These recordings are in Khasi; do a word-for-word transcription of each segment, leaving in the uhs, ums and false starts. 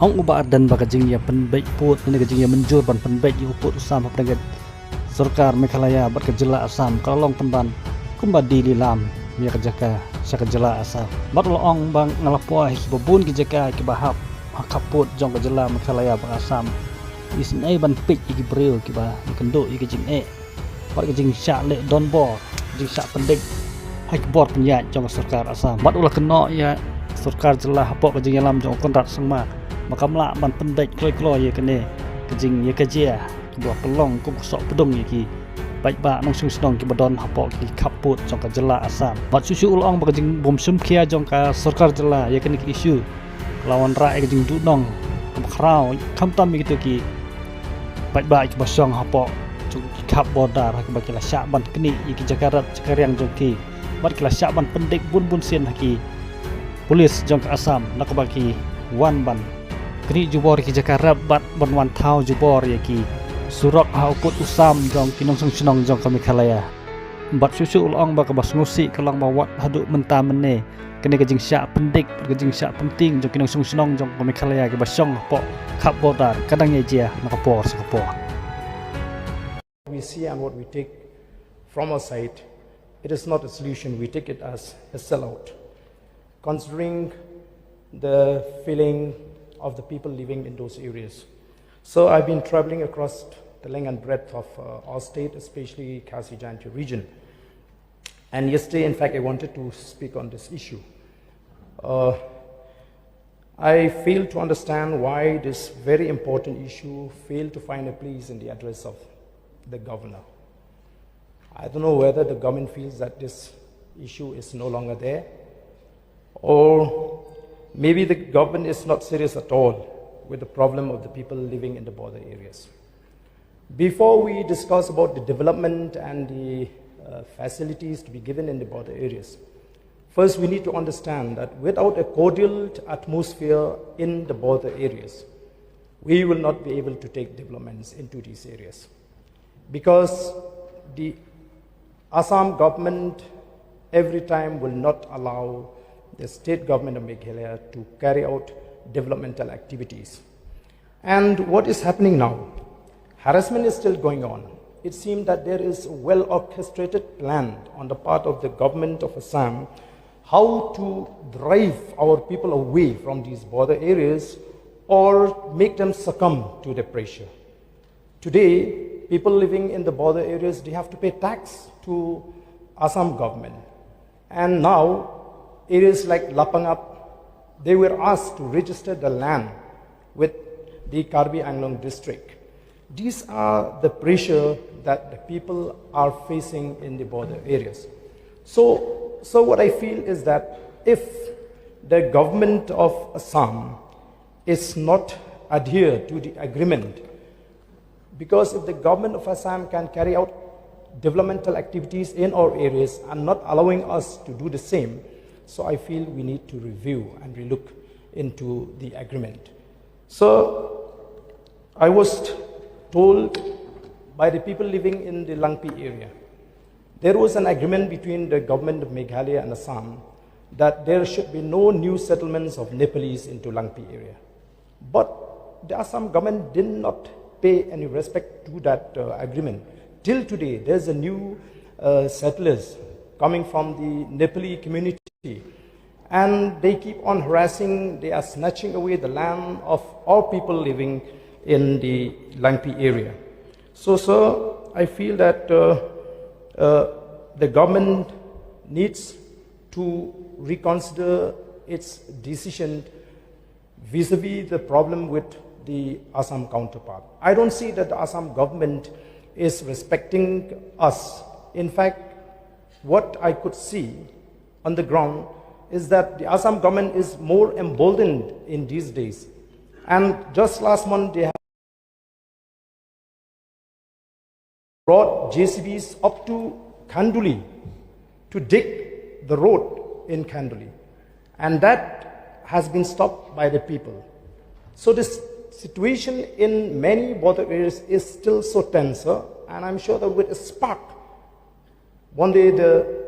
Ong u Bah Ardent ba ka jingïapynbeit pud ne ka jingïamynjur ban pynbeit ïa u pud u sam hapdeng ka sorkar Meghalaya bad ka jylla Assam ka la long pynban kumba die lilam ïa ka jaka sha ka jylla Assam. Bad u la ong ba nga la poi ha kiba bun ki jaka kiba hap ha khappud jong ka jylla Meghalaya bad Assam. Isynei ban peit ïa ki briew kiba ïakynduh ïa ka jingeh bad ka jingshah leh donbor, jingshah pyndik ha ki bor pynïaid jong ka sorkar Assam. Bad u la kynnoh ïa sorkar jylla hapoh ka jingïalam jong u Conrad Sangma ba kam lah ban pynbeit kloi kloi ïa kane ka jingïakajia kiba pynlong kum ka soh pdung ïa ki paidbah nongshong shnong kiba don hapoh ki khappud jong ka jylla Assam. Bad shuh shuh u la ong ba ka jingbymshim khia jong ka sorkar jylla ïa kane ka issue ka la wanrah ïa ka jingduhnong kaba khraw khamtam ïa kito ki paidbah kiba shong hapoh jong ki khap border ha kaba ki la shah ban knieh ïa ki jaka rep jaka riang jong ki bad ki la shah ban pyndik bun bun sien ha ki pulit jong ka Assam na kaba ki wan ban knieh jubor ïa ki jaka rep bad ban wan thaw jubor ïa ki surok ha u pud u sam jong ki nongshong shnong jong ka Meghalaya. Bad shuh shuh u la ong ba kaba sngewsih ka long ba wat haduh mynta mynne kane ka jingshah pyndik bad ka jingshah pyntieng jong ki nongshong shnong jong ka Meghalaya kiba shong hapoh khap border ka dang ïa jia na ka por sha ka por. We see and what we take from our side, it is not a solution. We take it as a sellout, considering the feeling of the people living in those areas. So I've been traveling across the length and breadth of uh, our state, especially Khasi Jaintia region. And yesterday, in fact, I wanted to speak on this issue. Uh, I fail to understand why this very important issue failed to find a place in the address of the governor. I don't know whether the government feels that this issue is no longer there, or maybe the government is not serious at all with the problem of the people living in the border areas. Before we discuss about the development and the uh, facilities to be given in the border areas, first we need to understand that without a cordial atmosphere in the border areas, we will not be able to take developments into these areas. Because the Assam government every time will not allow the state government of Meghalaya to carry out developmental activities. And what is happening now? Harassment is still going on. It seems that there is a well orchestrated plan on the part of the government of Assam how to drive our people away from these border areas or make them succumb to the pressure. Today, people living in the border areas, they have to pay tax to Assam government. And now, areas like Lapangap, they were asked to register the land with the Karbi Anglong district. These are the pressure that the people are facing in the border areas. So, so what I feel is that if the government of Assam is not adhere to the agreement, because if the government of Assam can carry out developmental activities in our areas and not allowing us to do the same, so I feel we need to review and relook into the agreement. So I was told by the people living in the Langpi area, there was an agreement between the government of Meghalaya and Assam that there should be no new settlements of Nepalese into Langpi area. But the Assam government did not pay any respect to that uh, agreement. Till today, there's a new uh, settlers coming from the Nepali community, and they keep on harassing, they are snatching away the land of all people living in the Langpi area. So, sir, I feel that uh, uh, the government needs to reconsider its decision vis-a-vis the problem with the Assam counterpart. I don't see that the Assam government is respecting us. In fact, what I could see on the ground is that the Assam government is more emboldened in these days. And just last month, they have brought J C Bs up to Khanduli to dig the road in Khanduli. And that has been stopped by the people. So this situation in many border areas is still so tense, sir, and I'm sure that with a spark, one day the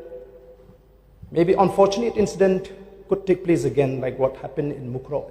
maybe unfortunate incident could take place again, like what happened in Mukroh.